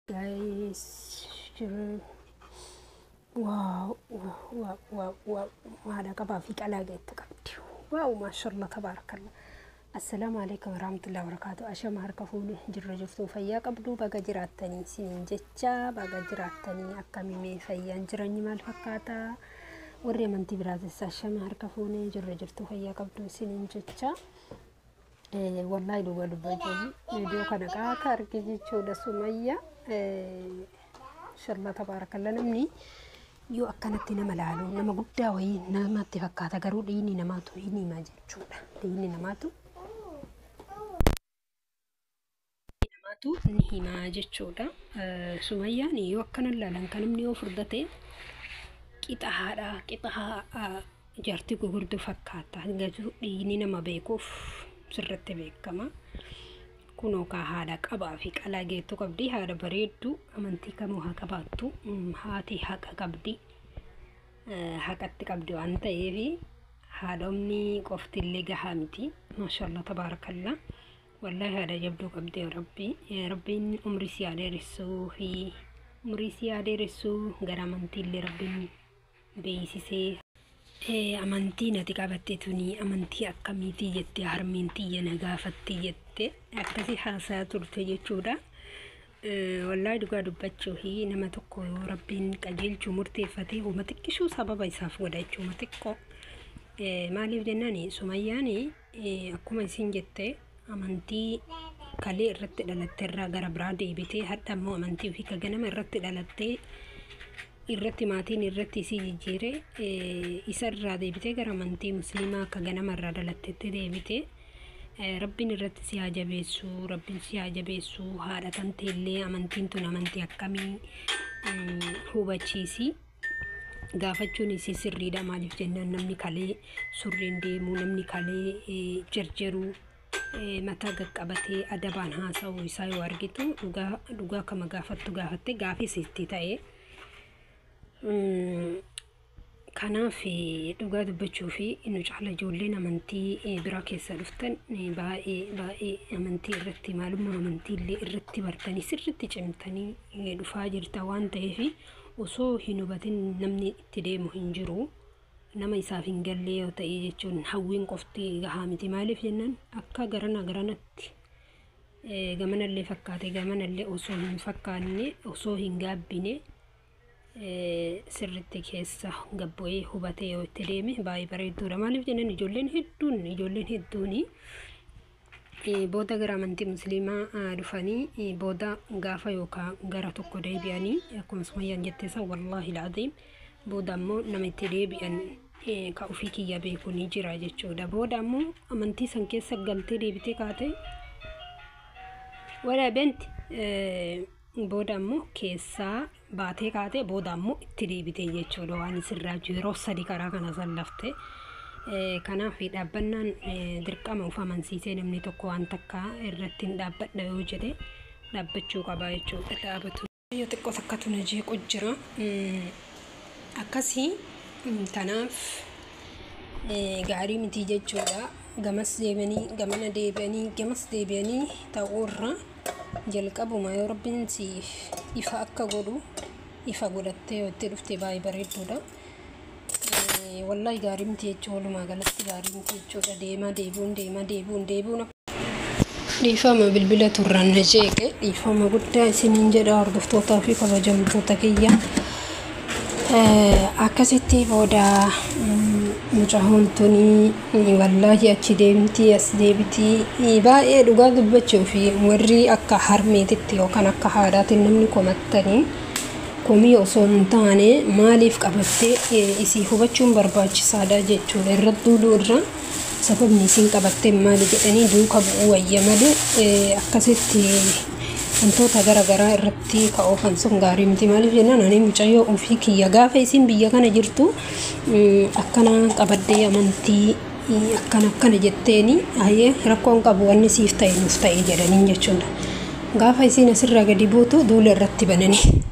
Guys, wow wow wow wow, haadha qabaa fi qalaa geettu qabdi. Wow, maashaallah, tabaarakalla. Assalaamu alaikum warahmatullahi wabarakaatu. Ashama, harka fuudhu, jirra jirtuu, fayyaa qabdu, baga jiraattanii isiniin jecha, baga jiraattanii. Akkamimee fayyaan jiranyi maal fakkaata? Warri amantii biraatis ashama, harka fuunee, jirra jirtuu, fayyaa qabdu isiniin jecha. Wallaahi dhugaa dubbachuun viidiyoo kana qaata arge jechuudha. Sumayya, maashaallah, tabaarakalla. Namni yoo akkanatti nama laalu nama guddaa wayii namatti fakkaata, garuu dhiigni namaatu hin hima jechuudha. Dhiigni namaatu ni himaa jechuudha. Sumayyaan yoo akkana laalan kan namni yoo furdate qixa haadhaa qixa jaartii gurguddoo fakkaata. Garuu dhiigni nama beekuuf sirriitti beekama. Kunoo kaa haadha qabaa fi qalaa geettu qabdi. Haadha bareedduu, amantii kamuu haa qabaattu. Haati haqa qabdi. Haqatti qabdi waan ta'eef haadhomni qoftillee gahaa miti. Maashaallah, tabaarakallaa. Wallaahi haadha jabduu qabdi. Rabbi Rabbiin umrii si haa dheeressuu fi umrii si haa dheeressuu, gara amantiillee Rabbiin beeksisee. Amantii nati qabatte tuni amantii akkamiitii jettee harmeen tiyya na gaafatti jette akkasii haasaa turte jechuudha. Wallaahi dhugaa dubbachuu fi nama tokko yoo Rabbiin qajeelchuu murteeffatee homa xiqqishuu sababa isaaf godha jechuudha xiqqoo. Maaliif jennaan, Sumayyaan akkuma isin jette amantii kalee irratti dhalatte irraa gara biraa deebitee, hadha immoo amantii ofii ka ganama irratti dhalattee irratti maatiin irratti isii jijjiire isa irraa deebitee gara amantii musliimaa akka ganama irraa dhalattetti deebitee. Rabbiin irratti si haa jabeessu, Rabbiin si haa jabeessu. Haadha tanteellee amantiin tun amantii akkamii hubachiisi. Gaafachuun isii sirriidha. Maaliif jennaan, namni kalee surreen deemu, namni kalee jarjaruu, mataa qaqqabatee adabaan haasa'u isaa yoo argitu dhugaa dhugaa kama gaafattu gaafatte gaafis itti ta'e. Kanaaf dhugaa dubbachuu fi nu caala ijoolleen amantii biraa keessa dhuftan baay'ee baay'ee amantii irratti maalummaa amantii illee irratti bartanii sirriitti cimtanii dhufaa jirta waan ta'eef osoo hin hubatin namni itti deemu hin jiru. Nama isaaf hin galle yoo ta'e jechuun hawwiin qofti gahaa miti. Maaliif jennaan, akka garana garanatti gamanallee fakkaate gamanallee osoo hin fakkaanne, osoo hin gaabbine, sirritti keessa gabbu'ee hubatee yoo itti deeme baay'ee bareedduudha. Maaliif jennaan, ijoolleen hedduun booda gara amantii musliimaa dhufanii booda gaafa yookaan gara tokko deebi'anii, akkuma Sumayyaan jette san, wallaahi laaziim, booda ammoo nama itti deebi'an ka ofii kiyya beeku ni jira jechuudha. Booda ammoo amantii san keessa galtee deebitee kaate wala benti booda ammoo keessaa baatee kaatee booda ammoo itti deebitee jechuudha, waan sirraa yeroo sadi karaa kana sallafte. Kanaaf dhaabbannaan dirqama of amansiisee namni tokko waan takka irratti hin dhaabbadha yoo jedhe dhaabbachuu qaba jechuudha. Dhaabatu. Yoo xiqqoo takkatu na jeequ jira. Akkasii kanaaf gaarii miti jechuudha. Gamas deebi'anii gamana deebi'anii gamas deebi'anii ta'uurra jalqabuma yoo Rabbiin siif ifa akka godhu ifa godhattee yoo itti dhufte baay'ee bareedduudha. Wallaahi gaarii miti jechuudha, walumaa galatti gaarii miti jechuudha. Deemaa deebi'uun, deemaa deebi'uun, deebi'uun. Dhiifama, bilbila turraan na jeeqe, dhiifama guddaa isiniin jedha, hordoftootaa fi kabajamtoota kiyya. Akkasitti booda mucaan tuni wallaahi achi deemtii as deebitii. Baay'ee dhugaa dubbachuu fi warri akka harmeetitti yookaan akka haadhaatiin namni komattanii komii osoo hin taane maaliif qabattee isii hubachuun barbaachisaadha jechuudha. Irra duuluu irra sababni isiin qabattee maali jedhanii duuka bu'uu wayya malee akkasitti wantoota gara garaa irratti ka oofan sun gaarii miti. Maaliif jennaan, ani mucayyoo ofii kiyya gaafa isiin biyya kana jirtu akkana qabaddee amantii akkana akkana jetteeni, ayyee, rakkoon qabu, wanni siif ta'e nuuf ta'e jedhaniin jechuudha. Gaafa isiin asirraa gadi buutu duula irratti bananii,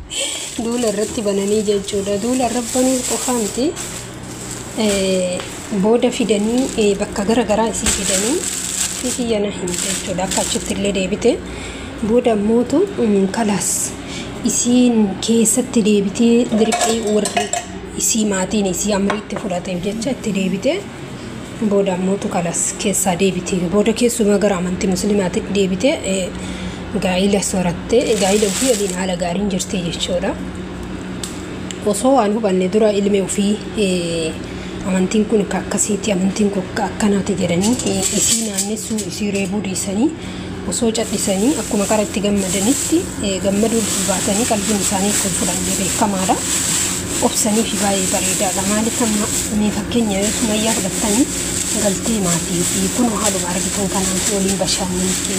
duula irratti bananii jechuudha. Duula irra banuu qofaa miti, booda fidanii bakka gara garaa isii fidanii fi kiyya na himte jechuudha. Akka achitti illee deebite booda ammootu kalaas Isiin keessatti deebitee dirqii warri isii maatiin isii amriitti fudhateef jecha itti deebitee, booda ammootu kalas keessaa deebitee, booda keessumaa gara amantii musliimaatti deebitee, gaa'ila sorattee, gaa'ila ofii waliin haala gaariin jirti jechuudha. Osoo waan hubanne dura ilmi ofii amantiin kun akka akkasiiti, amantiin kun akka akkanaati jedhanii isii naannessuu, isii reebuu dhiisanii, osoo callisanii akkuma kara itti gammadanitti gammaduu baatanii qalbiin isaanii akka hin fudhanne beekamaadha. Obsanii fi baay'ee bareedaadha. Maaliif amma mee fakkeenya yoo Sumayyaa fudhattanii, galtee maatii fi kun haaluma argitan kanaan waliin bashannantee,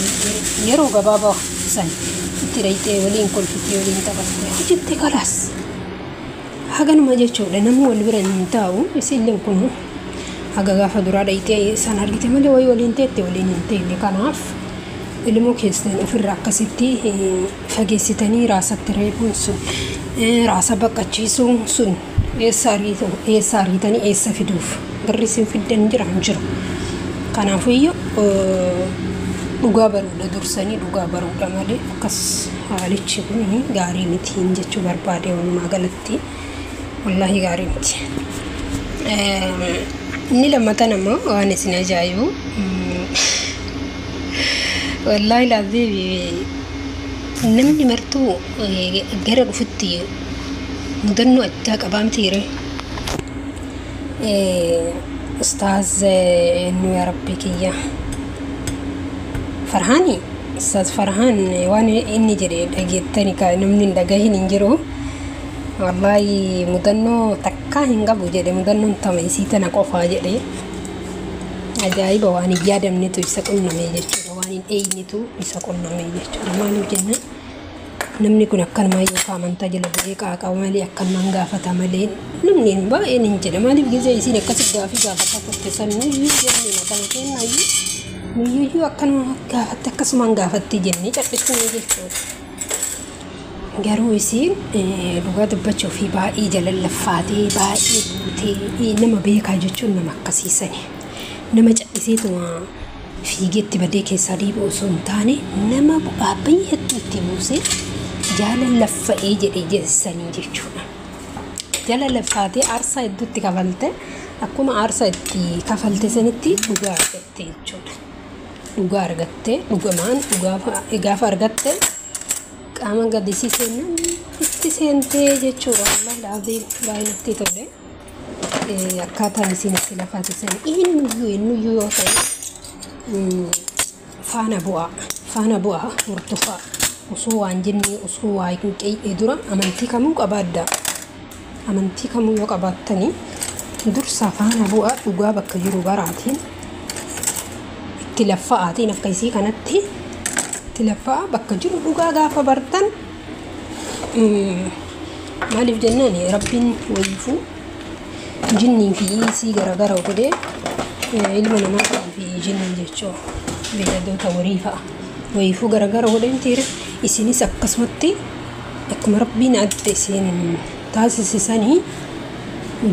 yeroo gabaabaa san itti dhayxee, waliin kolfitee, waliin taphattee hojjette, kalaas. Haganuma jechuudha, namni wal bira hin taa'u. Isilleen kun haga gaafa duraa dhayxee isaan argite malee wayii waliin teette waliin hin teenne. Kanaaf ilmoo keessan ofirraa akkasitti fageessitanii raasatti reebuun sun, raasa baqachiisuun sun eessa ariitu, eessa ariitanii eessa fiduuf garri isin fiddan jira hin jiru. Kanaafuyyuu dhugaa baruudha, dursanii dhugaa baruudha malee akkas haalichi kun gaarii miti jechuu barbaade. Walumaa galatti wallaahi gaarii miti. Inni lammatan ammoo waan isin ajaa'ibu, wallaahi laazii, namni martuu gara dhufutti mudannoo addaa qabaa mitiire. Ustaaz nu, yaa rabbi kiyya, Farhaani, Ustaaz Farhaan waan inni jedhe dhageettani ka namni hin dhagahin hin jiru. Wallaahi mudannoo takkaa hin qabu jedhe, mudannoon tama isii tana qofaa jedhe. Ajaa'iba, waan hin yaadamnetu isa qunname jechuudha. Waan hin eeynetu isa qunname jechuudha. Maaliif jennaan, namni kun akkanumaa yookaan amantaa jala bu'ee qaaqabu malee, akkanumaan gaafata malee, namni baay'een hin jedha. Maaliif gisee isiin akkasi gaafii gaafataa turte san nuyyuu jenne, mataa keenyayyuu nuyyuu akkanuma gaafatte, akkasumaan gaafatte jennee callisnee jechuudha. Garuu isiin dhugaa dubbachuu fi baay'ee jalallaffaatee, baay'ee buutee, nama beekaa jechuun nama akkasiisani. Nama calliseetuma fiigeetti badee keessaa deebi'u osoo hin taane, nama bu'aa bahii hedduu itti buusee jaalallaffa'ee jedhe jessanii jechuudha. Jala laffaatee aarsaa hedduutti kafalte, akkuma aarsaa itti kafalte sanitti dhugaa argatte jechuudha. Dhugaa argatte, dhugamaan dhugaa gaafa argatte qaama gaddisii seennan itti seentee jechuudha. Wallahi laazii baay'ee natti tole. Akkaataan isiin itti lafaate san, eenyuyyuu yoo ta'e faana bu'aa, faana bu'aa hordofaa. Osoo waan jennee, osoo waa hin qeeyye dura amantii kamuu qabaadda. Amantii kamuu yoo qabaattanii dursa faana bu'aa, dhugaa bakka jiru baraatiin itti laffa'aatiin, akka isii kanatti itti laffa'aa, bakka jiru dhugaa gaafa bartan. Maaliif jennaan, rabbiin wayiifuu jinnii fi isii garagara godhee, ilma namaa fi jinnii jechuu beeyladoota warii fa'a wayiifuu garagara godhee mitiire? Isinis akkasumatti akkuma rabbiin adda isin taasisisanii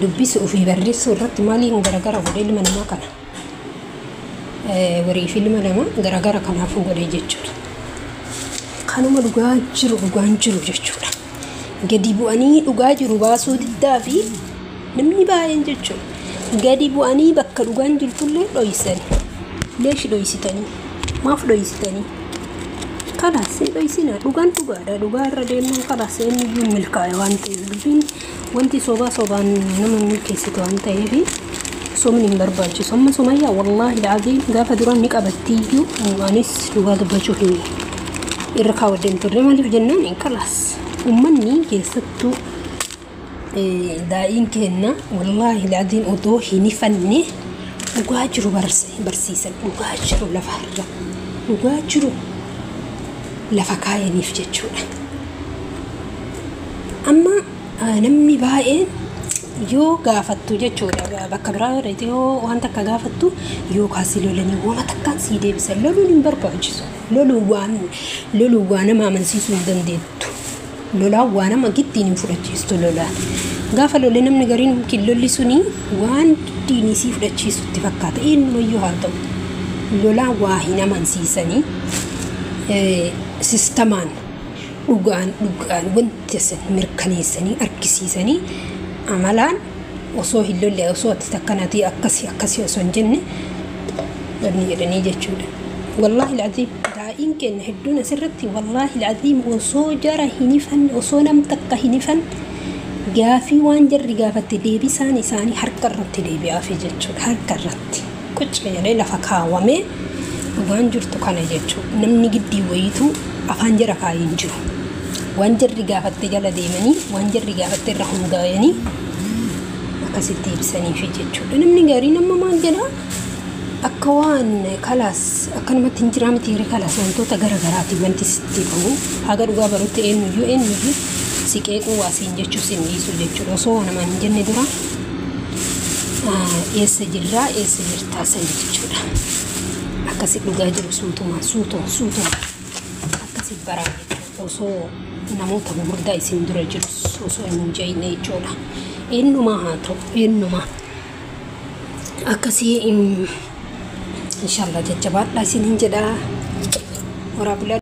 dubbisuu fi barreessuu irratti maaliin garagara godhe ilma namaa kana? Warii fi ilma namaa garagara kanaafuu godhe jechuudha. Kanuma dhugaa jiru, dhugaan jiru jechuudha. Gadi bu'anii dhugaa jiru baasuu diddaa fi namni baay'een jechuudha. Gadi bu'anii bakka dhugaan jirtullee dhoysan. Leeshi dhoysitanii? Maaf dhoysitanii? Kalaas hin dhoysina, dhugaan dhugaadha. Dhugaa irra deemnaan kalaas eenyuyyuu milkaa'e waan ta'eef, dubbiin wanti sobaa sobaan nama milkeessitu waan ta'eef sobni hin barbaachisu. Amma Sumayyaa, wallaahi laaziin, gaafa duraan ni qabattiyyuu anis dhugaa dubbachuuf hin irra kaawwadeen turre. Maaliif jennaan, kalaas uummanni keessattuu daa'iin kenna, wallaahi laaziin, odoo hin ifanne dhugaa jiru barsiisan, dhugaa jiru lafarra, dhugaa jiru lafa kaayaniif jechuudha. Amma namni baay'een yoo gaafattu jechuudha, bakka biraa yoo dhaqxe, yoo waan takka gaafattu yookaan si lolanii waan takkaan sii deebisan. Loluun hin barbaachisu. Loluun waa nama amansiisuu hin dandeettu. Lolaan waa nama gittiin hin fudhachiistu lolaan. Gaafa lole namni gariin yookiin lolli suni waan giddiin isii fudhachiisutti fakkaata. Eenyumayyuu haa ta'u. Lolaan waa hin amansiisanii, sistamaan Dhugaan dhugaan wanta san mirkaneessanii argisiisanii amalaan osoo hin lolle, osoo ati takkanaatii akkasii akkasii osoo hin jenne wanni jedhanii jechuudha. Wallaahi al'aziim, daa'iin keenya hedduun asirratti, wallaahi al'aziim, osoo jara hin ifanne, osoo nam takka hin ifanne, gaafii waan jarri gaafatte deebisaan isaanii harka irratti deebi'aafi jechuudha. Harka irratti qucca jedhee lafa kaawwamee dhugaan jirtu kana jechuudha. Namni giddii wayiitu afaan jara kaayee hin jiru. Waan jarri gaafatte jala deemanii, waan jarri gaafatte irra hundaa'anii akkasitti ibsaniifi jechuudha. Namni gaariin amma maal jedhaa, akka waan kalaas akkanumatti hin jiraa miti, kalaas wantoota gara garaatiin wanti sitti bahu haga dhugaa barutti eenyuyyuu si qeequu, waa siin jechuu sin dhiisu jechuudha. Osoo namaan hin jenne dura eessa jirraa, eessa jirtaa san jechuudha. Akkasi dhugaa jiru suutumaan suutuma suutuma akkasi baraa jechuudha. Osoo namoota gurguddaa isin dura jirus osoo hin jeyne jechuudha. Eenyumaa haa ta'u, eenyumaa akkasii, inshallah jajjabaadhaa isiniin jedhaa. Horaa bulaa.